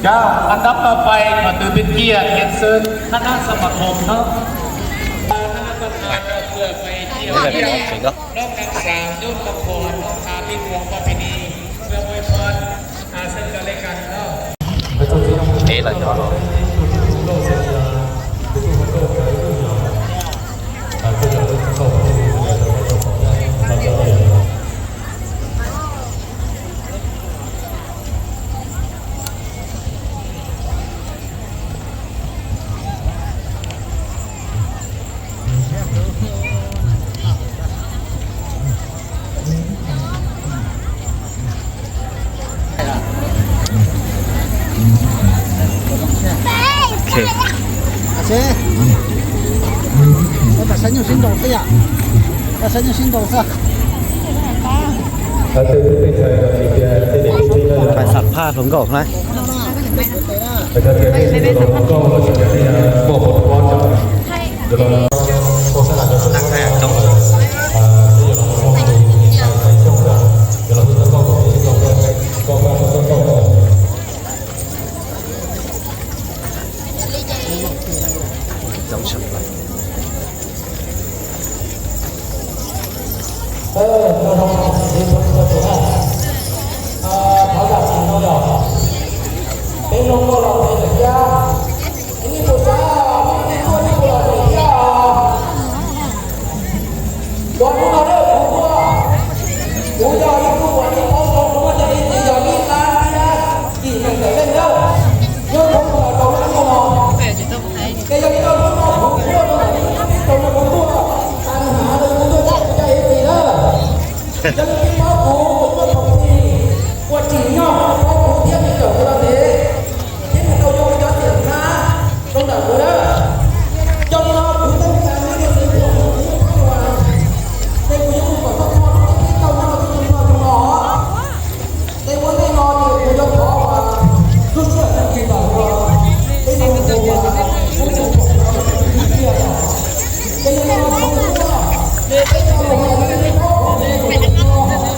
Cov hluas nraug pais qhov twg peb ciaj Khiam Xwm, khab nab xab mas khoom no. Khab nab xab mas khoom no, peb ciaj, nab xab mas khoom no, peb ciaj, nab xab mas khoom no, peb ciaj. Ev lawm cov. Pais xam phaj hluas nkauj na. Thov zam txim no yog peb mloog muaj los peb lawm thiab. Nej puas xav, nej tuaj nej puas los pem thiab os? Los hnub no na kuv tuaj, kuv yog ib tug uas nej paub zoo, kuv muaj cov ib txwm yog ib lab thiab yim nees ntawm leej na. Nyob rau ntawm rau lub hnub no, ces yog li ntawd hnub no kuv tuaj rau ntawm ib lab thiab rau no kuv tuaj, tas li hnav rau kuv tuaj coj kuv cov ib txwm na. Yog leej twg paub kuv, kuv tuaj thaum twg, ua tsim nyog paub kuv thiab nws cawm kuv los ntev, thiab nws tau yuav kuv cov tiam khab rau ntawm kuv na. Yog li no kuv teej cas nyob rau xeev Khuam no kuv yeej txhob ua, ces kuv yuav mus kom txog txog lub caij peb caug nyob rau txheej txog rau no. Ces ua ntej no ces kuv yuav thov uas lub sij hawm no ces tawm uas peb tau mus ua lub sij hawm no ces yog no kuv ua, peb tau mus ua lub sij hawm no.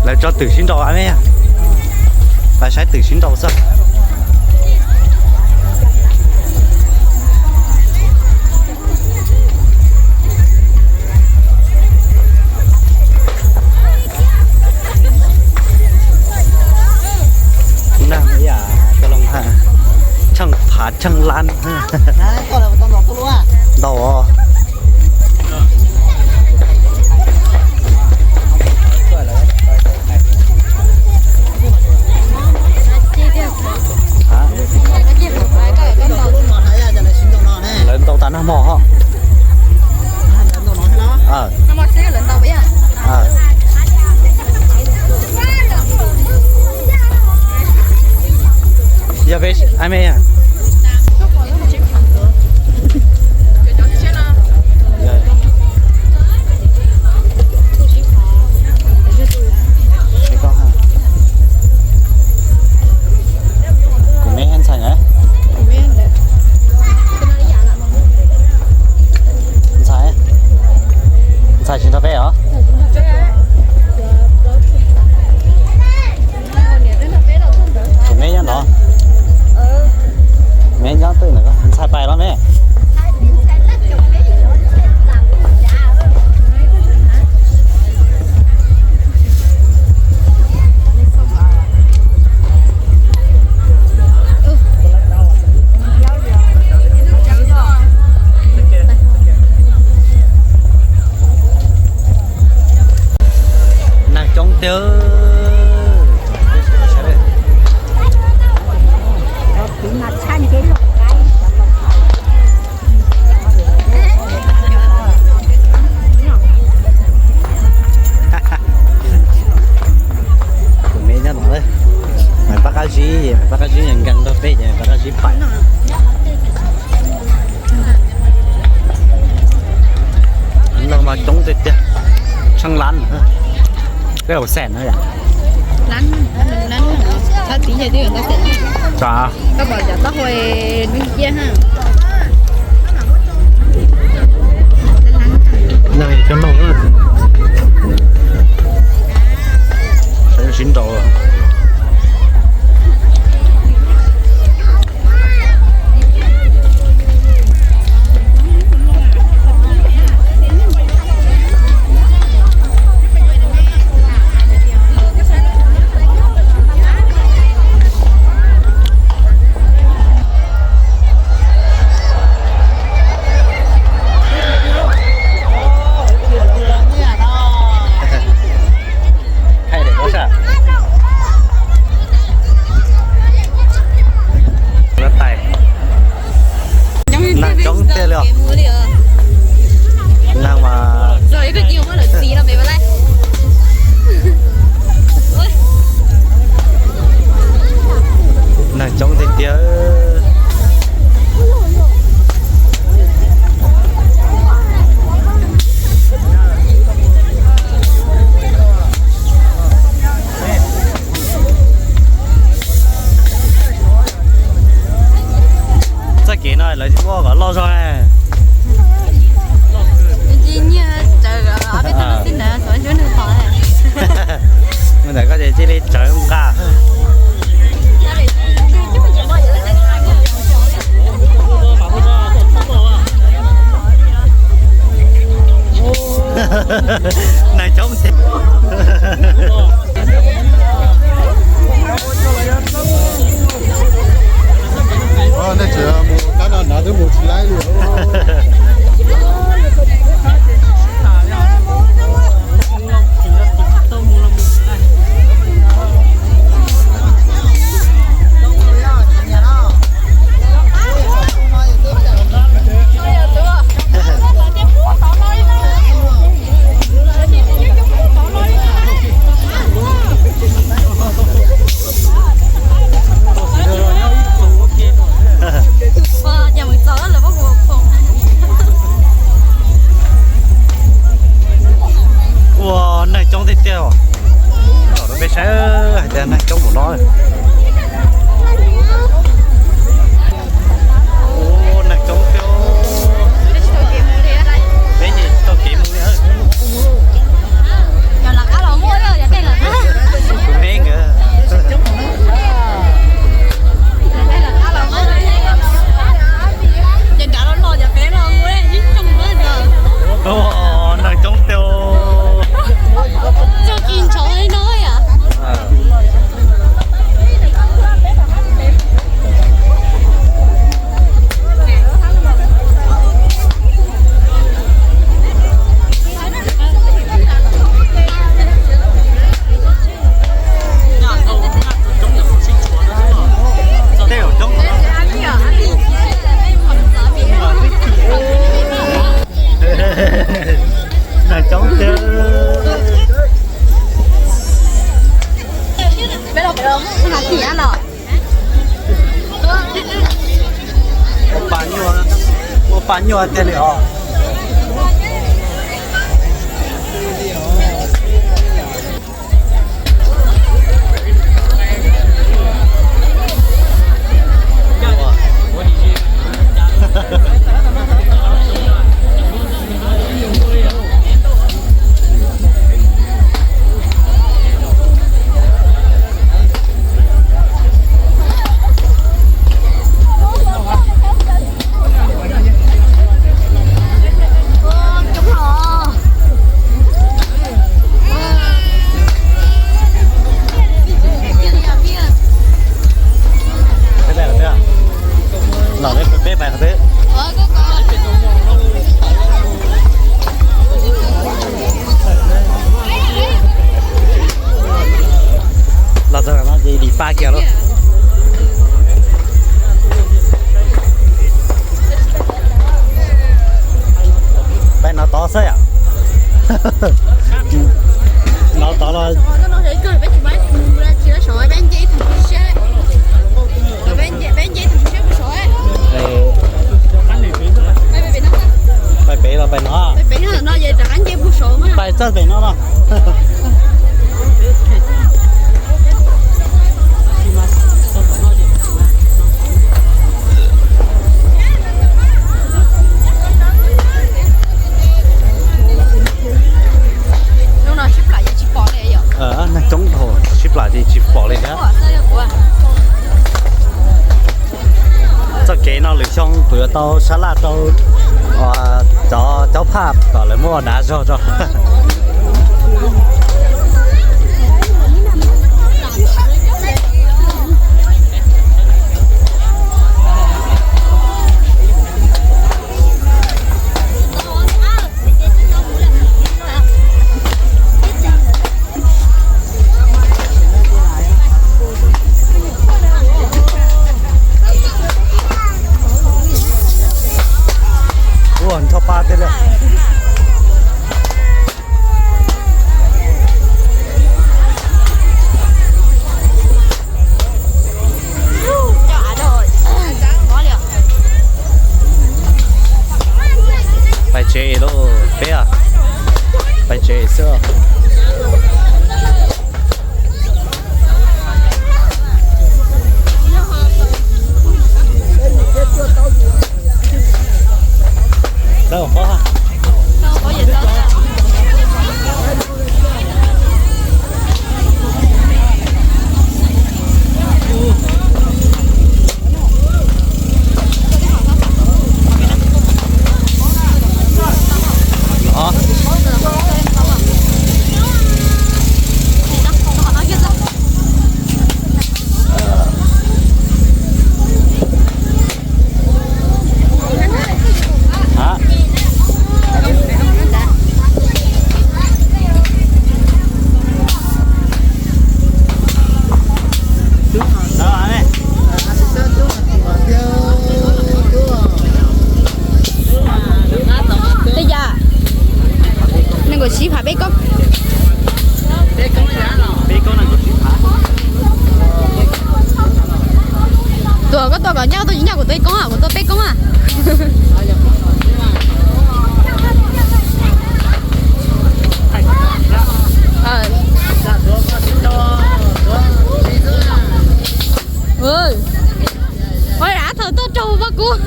Lawv tso twm sib nraus me, lawv saib twm sib nraus xwb. Tsheej phav tsheej lab ntau os. Lawv ntaus tas nag hmo ho. Yog peb ai me. Kuv me ntxhais na. Ntxhais, ntxhais tsis nrog peb os. Kuv me nyob no. Me nyob twg ntawm ko, ntxhais pais los me. Neeg coob tiag. Kuv me nyob no, Maiv Paj Qab Zib, Maiv Paj Qab Zib nkees nrog peb ces Maiv Paj Qab Zib pais. Neeg mas coob tiag tiag, tsheej lab, peb hauv xeem no yom. Neeg coob mloog, sib nraus. Neeg coob tiag li os. Neeg mas, neeg coob tiag tiag. Txoj kev no lawv ua kom loj zog. Mus ntawm koj ces cia li tsawv nqa. Pas nyuaj tiag li os. Los peb pais qhov twg? Los txog no ces dim pa kiag lauj. Peb no tod xwb yom. No tod los pais pem los pais no, pais txoj pem no no. Neeg coob dhau, sib plam ces tsis pom li thiab. Txoj kev no lwm xyoo kuv yuav tau sab laj rau cov caub phaj kom lawv muab ua dav zog tso. Ua nrho pa tiag li. Pais tsev lauj peb, pais tsev xwb. Tej yam nees nkaum tsib phav peb koob. Tuam koj tuaj kom nyaj, koj tuaj tsis nyaj kuv tuaj ib koob, kuv tuaj peb koob. Ua ab thaum tuaj raug pab kub.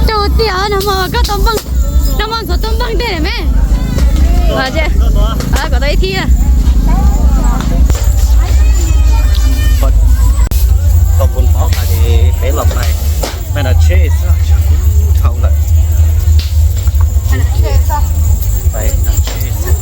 Raug tiag no mas koj tau npaj, npaj ntxuav tau npaj tej me. Kom tau ib thib. Tau pus mov tas ces peb los pais, pais nram tsheb xwb, tsheb kub dhau lawm. Pais nram tsheb xwb.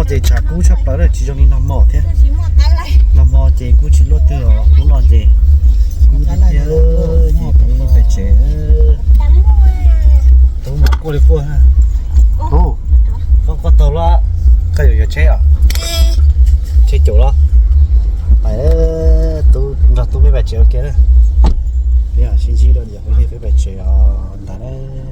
Ces tshav kub tshaj plaws lawm, tsis zoo li nag hmo thiab. Nag hmo ces kub tsis luaj twg os, hnub no ces kub tiag tiag. Ces peb pais tsev. Tub mas quaj li quaj. Tub, koj quaj tau los? Koj yuav yuav tsheb os? Tsheb caum los? Pais, tub nrog tub peb pais tsev ua ke na. Peb sib ntsib rau tias peb pais tsev os ntag na.